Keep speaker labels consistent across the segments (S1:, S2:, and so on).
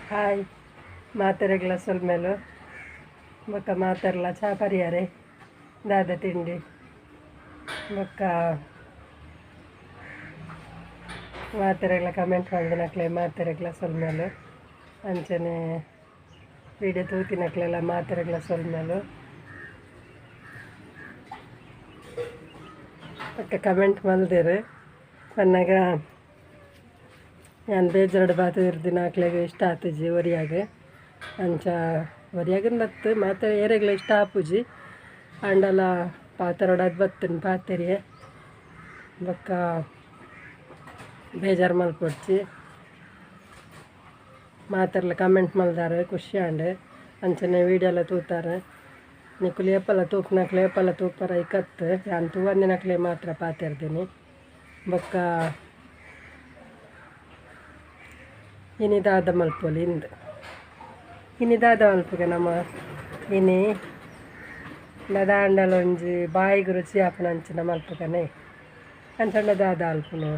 S1: Hi ಮಾತೆರೆಗ್ಲ ಸೊಲ್ಮೆಲು ಬೊಕ್ಕ ಮಾತೆರ್ಲ ಚಾ ಪರಿಯಾರೆ ದಾದ ತಿಂಡಿ ಬೊಕ್ಕ ಮಾತೆರೆಗ್ಲ ಕಮೆಂಟ್ ಮಲ್ದಿನಕ್ಲೆ ಮಾತೆರೆಗ್ಲ ಸೊಲ್ಮೆಲು ಅಂಚನೆ ವಿಡಿಯೋ ತೂತಿನಕ್ಲೆಲ್ಲ ಮಾತೆರೆಗ್ಲ ಸೊಲ್ಮೆಲು ಬೊಕ್ಕ ಕಮೆಂಟ್ ಮಲ್ದೆರ್ ಪನ್ನಗ ಯಾನ್ ಬೇಜಾರ್ಡ್ ಬಾತಿರ್ದಿನಕ್ಲೆಗ್ ಇಷ್ಟ ಆತುಜಿ ಒರಿಯಾಗ್ ಅಂಚ ಒರಿಯಾಗಂದತ್ತು ಮಾತ ಏರೆಗ್ಲ ಇಷ್ಟ ಆಪುಜಿ ಆಂಡಲ ಪಾತೆರೊಡಾದ್ ಬತ್ತುನ್ ಪಾತೆರಿಯೆ ಬೊಕ್ಕ ಬೇಜಾರು ಮಲ್ಪೊಡ್ಚಿ ಮಾತೆರ್ಲ ಕಮೆಂಟ್ ಮಲ್ದಾರ್ ಖುಷಿ ಆಂಡ್ ಅಂಚನೆ ವೀಡಿಯೋಲ ತೂತಾರ್ ನಿಕುಲು ಏಪಲ ತೂಪುನಕ್ಲೆ ಏಪಲ ತೂಪರ ಐಕತ್ತು ಯಾನ್ ತೂವಂದಿನಕ್ಲೆ ಮಾತ್ರ ಪಾತೆರ್ದಿನಿ ಬೊಕ್ಕ ಇನಿ ದಾದ ಮಲ್ಪೊಲಿ ಇಂದ್ ಇನಿ ದಾದ ಮಲ್ಪುಗ ನಮ ಇನಿ ದಾದಾಂಡಲ ಒಂಜಿ ಬಾಯಿಗ್ ರುಚಿ ಆಪುನ ಅಂಚಿನ ಮಲ್ಪುಗನೆ ಅಂಚಂಡ ದಾದ ಅಲ್ಪುನು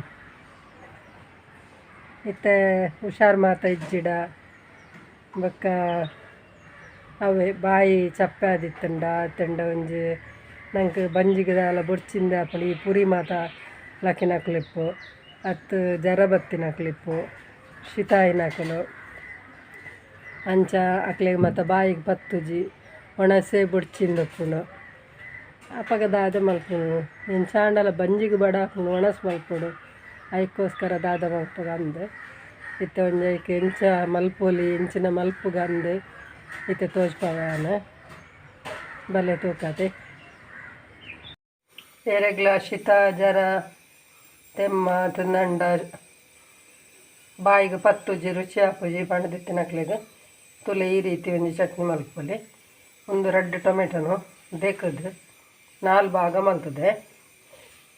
S1: ಇತ್ತೆ ಹುಷಾರ್ ಮಾತ ಇಜ್ಜಿಡ ಬೊಕ್ಕ ಅವೇ ಬಾಯಿ ಚಪ್ಪೆ ಆದಿತ್ತುಂಡ ಅತ್ತಂಡ ಒಂಜಿ ನಂಕ್ ಬಂಜಿಗ್ ದಾಲ ಬೊಡ್ಚಿಂದ ಆಪುಂಡು ಈ ಪುರಿ ಮಾತ ಲಕ್ಕಿನಕ್ಲಿಪ್ಪು ಅತ್ತ್ ಜರ ಬತ್ತಿನಕ್ಲಿಪ್ಪು ಶೀತ ಆಯಿನಕುಲು ಅಂಚ ಅಕ್ಲೆಗ್ ಮಾತ ಬಾಯಿಗ್ ಪತ್ತುಜಿ ಒಣಸೇ ಬೊಡ್ಚಿಂದ ಉಪ್ಪುಂಡು ಅಪಗ ದಾದ ಮಲ್ಪುನು ಎಂಚ ಆಂಡಲ ಬಂಜಿಗ್ ಬಡ ಆಪುಂಡು ಒಣಸ್ ಮಲ್ಪೊಡು ಐಕ್ಕೋಸ್ಕರ ದಾದ ಮಲ್ಪುಗ ಅಂದ್ ಇತ್ತೆ ಒಂಜಿ ಐಕ್ ಎಂಚ ಮಲ್ಪೊಲಿ ಎಂಚಿನ ಮಲ್ಪುಗ ಅಂದ್ ಇತ್ತೆ ತೋಜ್ಪಾವೆ ಯಾನ್ ಬಲೆ ತೂಕತೆ ಏರೆಗ್ಲ ಶೀತ ಜರ ತೆಮ್ಮ ತಿಂದಂಡ ಬಾಯಿಗ್ ಪತ್ತುಜಿ ರುಚಿ ಆಪುಜಿ ಪಂಡ್ದಿತ್ತಿನಕ್ಲೆಗ್ ತುಲೆ ಈ ರೀತಿ ಒಂಜಿ ಚಟ್ನಿ ಮಲ್ಪೊಲಿ ಒಂದು ರಡ್ಡ್ ಟೊಮೆಟೊನು ದೆಕ್ಕದ್ ನಾಲ್ ಭಾಗ ಮಲ್ತದೆ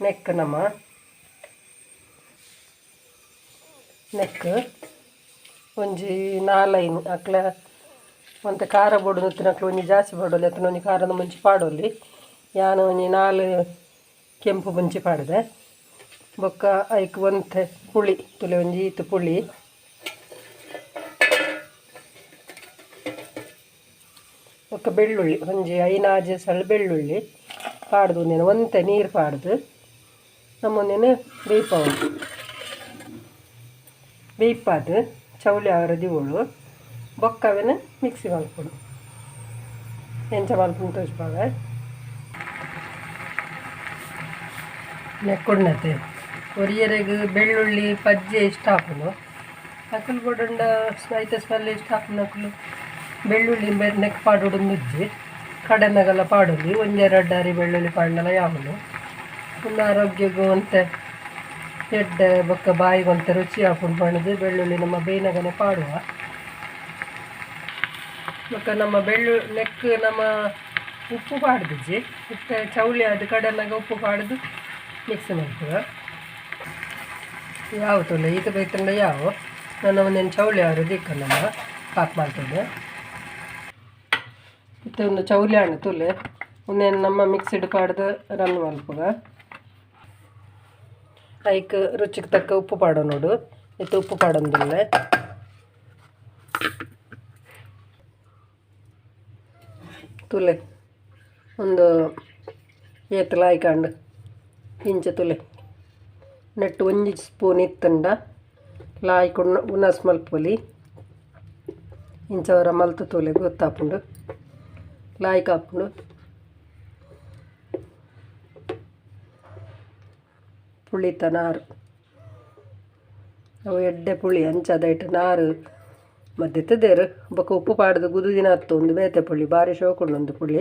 S1: ನೆಕ್ ನಮ್ಮ ನೆಕ್ ಒಂಜಿ ನಾಲೈನ್ ಅಕ್ಲ ಒಂತೆ ಖಾರ ಬೋಡು ತಿನ್ನಕ್ಲು ಒಂಜಿ ಜಾಸ್ತಿ ಪಾಡೊಲಿ ಅತ್ತಂಡ ಒಂಜಿ ಖಾರದ ಮುಂಚಿ ಪಾಡೊಲಿ ಯಾನ್ ಒಂಜಿ ನಾಲ್ ಕೆಂಪು ಮುಂಚಿ ಪಾಡ್ದೆ ಬೊಕ್ಕ ಐಕ್ ಒಂತೆ ಪುಳಿ ತುಲೆ ಒಂಜಿ ಈತ್ ಪುಳಿ ಬೊಕ್ಕ ಬೆಳ್ಳುಳ್ಳಿ ಒಂಜಿ ಐನಾಜಿ ಸಳ್ ಬೆಳ್ಳುಳ್ಳಿ ಪಾಡ್ದು ಒಂದೇನು ಒಂತೆ ನೀರು ಪಾಡ್ದು ನಮ್ಮೊಂದೇನು ಬೇಯ್ಪಾವೊಡು ಬೇಯ್ಪಾದ್ ಚೌಲಿ ಆವರೆ ದೀವೊಡು ಬೊಕ್ಕ ಅವೆನ್ ಮಿಕ್ಸಿ ಮಲ್ಪೊಡು ಎಂಚ ಮಲ್ಪುನು ತೋಜ್ಪಾವೆ ನೆಕ್ಕುಣ್ಣತೆ ಒರಿಯರೆಗ್ ಬೆಳ್ಳುಳ್ಳಿ ಪಜ್ಜೆ ಇಷ್ಟ ಆಪುಂಡು ಅಕುಲು ಬೋಡುಂಡ ಐತ ಸ್ಮೆಲ್ ಇಷ್ಟ ಆಪುಂಡು ಅಕುಲು ಬೆಳ್ಳುಳ್ಳಿ ನೆಕ್ ಪಾಡೊಡು ಇಜ್ಜಿ ಕಡೆನಗಲ ಪಾಡೊಲಿ ಒಂಜಿ ರಡ್ಡ್ ಬೆಳ್ಳುಳ್ಳಿ ಪಾಡ್ಂಡಲ ಯಾವುಂಡು ಉಂದು ಆರೋಗ್ಯಗ್ ಒಂತೆ ಎಡ್ಡೆ ಬೊಕ್ಕ ಬಾಯಿಗ್ ಒಂತೆ ರುಚಿ ಆಪುಂಡು ಪಂಡ್ದ್ ಬೆಳ್ಳುಳ್ಳಿ ನಮ್ಮ ಬೇಯ್ನಗನೆ ಪಾಡುವ ಬೊಕ್ಕ ನಮ್ಮ ಬೆಳ್ಳು ನೆಕ್ ನಮ್ಮ ಉಪ್ಪು ಪಾಡ್ದಿಜ್ಜಿ ಇತ್ತೆ ಚೌಲಿ ಆದ್ ಕಡೆನಗ ಉಪ್ಪು ಪಾಡ್ದು ಮಿಕ್ಸ್ ಮಲ್ಪುವ ಯಾವ ತುಲೆ ಈತ ಬೈತಂಡ ಯಾವ ನನ್ನ ಒಂದೇನು ಚೌಲಿ ಆರು ದಿಕ್ಕ ನಮ್ಮ ಪಾಕ್ ಮಲ್ತುದು ಇತ್ತೆ ಒಂದು ಚೌಲಿ ಆಂಡ್ ತುಲೆ ಉಂದೆನ್ ನಮ್ಮ ಮಿಕ್ಸಿಡ್ ಪಾಡ್ದು ರನ್ ಮಲ್ಪುಗ ಐಕ್ ರುಚಿಗೆ ತಕ್ಕ ಉಪ್ಪು ಪಾಡೊನೊಡು ಇತ್ತೆ ಉಪ್ಪು ಪಾಡೊಂದುಲ್ಲೆ ತುಲೆ ಒಂದು ಏತ್ ಲಾಯ್ಕಾಂಡ್ ಇಂಚ ತುಲೆ ನೆಟ್ ಒಂಜಿ ಸ್ಪೂನ್ ಇತ್ತುಂಡ ಲಾಯ್ಕ್ ಉನಸ್ ಮಲ್ಪೊಲಿ ಇಂಚ ಒರ ಮಲ್ತ್ ತೂಲೆ ಗೊತ್ತಾಪುಂಡು ಲಾಯ್ಕ್ ಆಪುಂಡು ಪುಳಿತ ನಾರು ಅವು ಎಡ್ಡೆ ಪುಳಿ ಅಂಚ ಐಟ್ ನಾರು ಮದ್ದೆತ್ತದೇರು ಬೊಕ್ಕ ಉಪ್ಪು ಪಾಡ್ದು ಗುದುದಿನ ಅತ್ತು ಒಂದು ಬೇತೆ ಪುಳಿ ಬಾರಿ ಶೋಕುಂಡು ಒಂದು ಪುಳಿ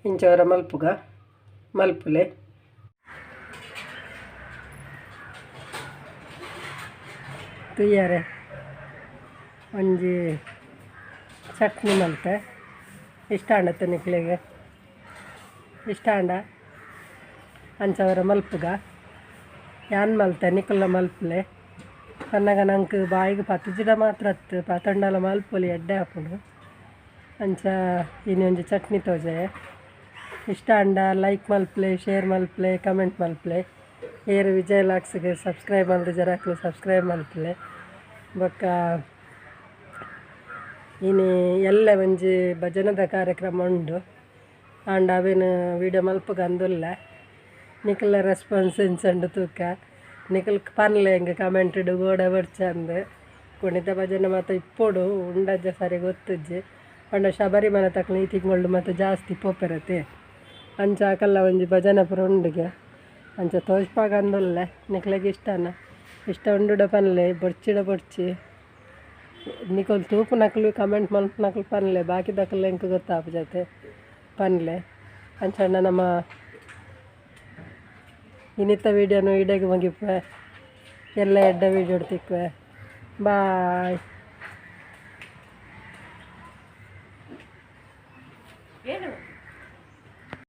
S1: ಇಂಚ ಒರ ಮಲ್ಪುಗ ಮಲ್ಪುಲೆ ತೂಯರೆ ಒಂಜಿ ಚಟ್ನಿ ಮಲ್ತೆ ಇಷ್ಟ ಆಂಡತ್ತೆ ನಿಕ್ಲೆಗ್ ಇಷ್ಟ ಆಂಡ ಅಂಚ ಒರ ಮಲ್ಪುಗ ಯಾನ್ ಮಲ್ತೆ ನಿಕುಲ್ಲ ಮಲ್ಪುಲೆ ಪನ್ನಗ ನಂಕ್ ಬಾಯಿಗ್ ಪತ್ತುಜಿಡ ಮಾತ್ರ ಅತ್ತ್ ಪತಂಡಲ ಮಲ್ಪೊಲಿ ಎಡ್ಡೆ ಆಪುಂಡು ಅಂಚ ಇನಿ ಒಂಜಿ ಚಟ್ನಿ ತೋಜಾಯೆ ಇಷ್ಟ ಆಂಡ ಲೈಕ್ ಮಲ್ಪುಲೆ ಶೇರ್ ಮಲ್ಪುಲೆ ಕಮೆಂಟ್ ಮಲ್ಪುಲೆ. ಏರ್ ವಿಜಯ್ ಲಾಕ್ಸ್ಗೆ ಸಬ್ಸ್ಕ್ರೈಬ್ ಮಲ್ದಿಜೆರ್ ಅಕ್ಲ್ ಸಬ್ಸ್ಕ್ರೈಬ್ ಮಲ್ಪುಲೆ. ಬೊಕ್ಕ ಇನಿ ಎಲ್ಲೆ ಒಂಜಿ ಭಜನೆದ ಕಾರ್ಯಕ್ರಮ ಉಂಡು. ಆಂಡ ಅವೆನ್ ವೀಡಿಯೋ ಮಲ್ಪುಗಂದುಲ್ಲೆ. ನಿಕಲ್ನ ರೆಸ್ಪಾನ್ಸ್ ಎಂಚ ಉಂಡು ತೂಕ. ನಿಕುಲು ಪನ್ಲೆ ಎಂಕ್ ಕಮೆಂಟ್ ಡ್ ಬೋಡ ಬೊಡ್ಚಂದ್. ಕುಣಿತ ಭಜನೆ ಮಾತ ಇಪ್ಪೊಡು ಉಂಡಜ್ಜ ಸರಿ ಗೊತ್ತಿಜ್ಜಿ. ಪಂಡ ಶಬರಿಮಲೆ ತಕ್ಲು ಈ ತಿಂಗೊಲ್ಡು ಮಾತ ಜಾಸ್ತಿ ಪೋಪೆರತೆ. ಅಂಚ ಅಕಲ್ನ ಒಂಜಿ ಭಜನೆ ಪೂರ ಉಂಡುಗೆ. ಅಂಚ ತೋಜ್ಪಾಗಂದುಲ್ಲೆ ನಿಕ್ಲೆಗ್ ಇಷ್ಟನ ಇಷ್ಟ ಉಂಡುಡ ಪನ್ಲೆ ಬೊಡ್ಚಿಡ ಬೊಡ್ಚಿ. ನಿಕುಲು ತೂಪುನಕುಲು ಕಮೆಂಟ್ ಮಲ್ಪುನಕುಲು ಪನ್ಲೆ ಬಾಕಿದಕುಲು ಎಂಕ್ ಗೊತ್ತಾಪುಜತೆ ಪನ್ಲೆ. ಅಂಚಾಂಡ ನಮ್ಮ ಇನಿತ ವೀಡಿಯೋನು ಇಡೆಗ್ ಮುಗಿಪುವೆ. ಎಲ್ಲೆ ಎಡ್ಡೆ ವೀಡಿಯೋಡ್ ತಿಕ್ಕುವೆ. ಬಾಯ್.